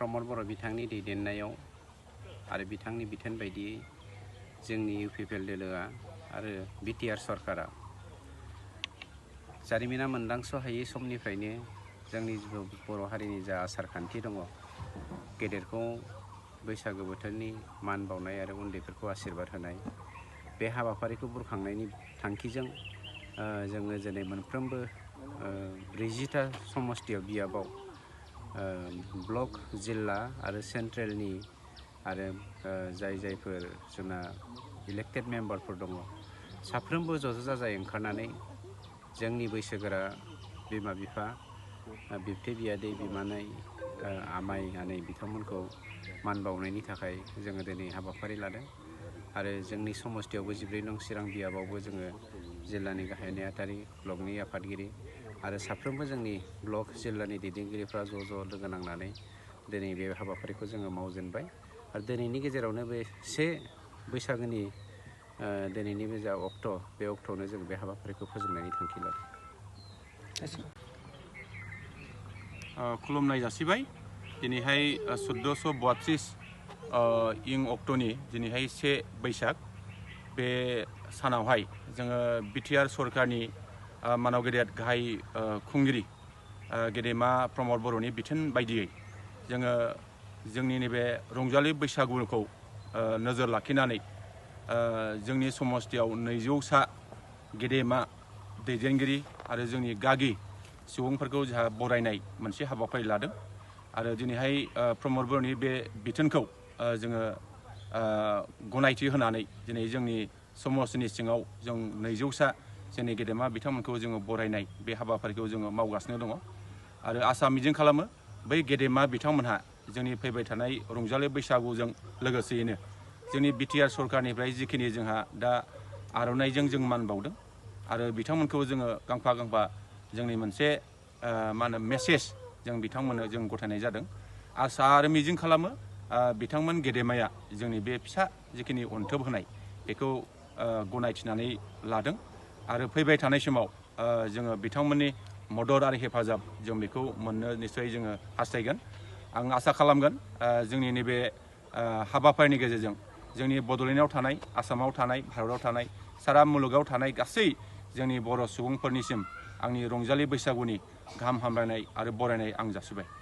रमद बर' बिथांनि दैदेननायाव आरो बिथांनि बिथोन बायदियै जोंनि UPPL दोलोआ आरो BTR सरकारा जारिमिना मोनदांस'हायै समनिफ्रायनो जोंनि बर' हारिनि जा आसार खान्थि दङ, गेदेरखौ बैसागो बोथोरनि मान बावनाय आरो उन्दैफोरखौ आशीर्बाद होनाय, बे हाबाफारिखौ बुरखांनायनि थांखिजों जोङो दिनै मोनफ्रोमबो 40टा समस्तियाव बियाबाव ब्लक, जिल्ला आरो सेन्ट्रेलनि आरो जायफोर जोंना इलेक्टेड मेम्बारफोर दङ, साफ्रोमबो ज' जाजाय ओंखारनानै जोंनि बैसोगोरा बिमा बिफा, बिबथै बियादै, बिमानै, आमाइ आनै बिथांमोनखौ मान बावनायनि थाखाय जोङो दिनै हाबाफारि लादों। आरो जोंनि समस्तियावबो 14 नं चिरां बियाबावबो जोङो जिल्लानि गाहाय नेहाथारि, ब्लकनि आफादगिरि आरो साफ्रोमबो जोंनि ब्लक, जिल्लानि दैदेनगिरिफ्रा ज' लोगो नांनानै दिनै बे हाबाफारिखौ जोङो मावजेनबाय। आरो दिनैनि गेजेरावनो बे 1 बैसागोनि दिनैनि बे जा अक्ट', बे अक्ट'आवनो जों बे हाबाफारिखौ फोजोबनायनि थांखि लादों। खुलुमनाय जासिबाय। दिनैहाय 1432 इं अक्ट'नि दिनैहाय 1 बैसाग, बे सानावहाय जोङो BTR सरकारनि मानाव गेदेर गाहाय खुंगिरि गेदेमा प्रमद बर'नि बिथोन बायदियै जोङो जोंनि नैबे रंजालि बैसागुखौ नोजोर लाखिनानै जोंनि समस्तियाव 200सा गेदेमा दैदेनगिरि आरो जोंनि गागि सुबुंफोरखौ जोंहा बरायनाय मोनसे हाबाफारि लादों। आरो दिनैहाय प्रमद बर'नि बे बिथोनखौ जोङो गनायथि होनानै दिनै जोंनि समस्तिनि सिङाव जों 200सा जोंनि गेदेमा बिथांमोनखौ जोङो बरायनाय बे हाबाफारिखौ जोङो मावगासिनो दङ। आरो आसा मिजिं खालामो बै गेदेमा बिथांमोनहा जोंनि फैबाय थानाय रंजालि बैसागुजों लोगोसेयैनो जोंनि BTR सरकारनिफ्राय जिखिनि जोंहा दा आर'नाइजों जों मान बावदों आरो बिथांमोनखौ जोङो गांफा गांफा जोंनि मोनसे मेसेज जों बिथांमोननो जों गथायनाय जादों। आसा आरो मिजिं खालामो बिथांमोन गेदेमाया जोंनि बे फिसा जिखिनि अनथोब होनाय बेखौ गनायथिनानै लादों आरो फैबाय थानाय समाव जोङो बिथांमोननि मदद आरो हेफाजाब जों बेखौ मोननो निस्सय जोङो हास्थायगोन। आं आसा खालामगोन जोंनि नैबे हाबाफारिनि गेजेरजों जोंनि बड'लेण्डआव थानाय, आसामाव थानाय, भारताव थानाय, सारा मुलुगाव थानाय गासै जोंनि बर' सुबुंफोरनिसिम आंनि रंजालि बैसागुनि गाहाम हामलायनाय आरो बरायनाय आं जासिबाय।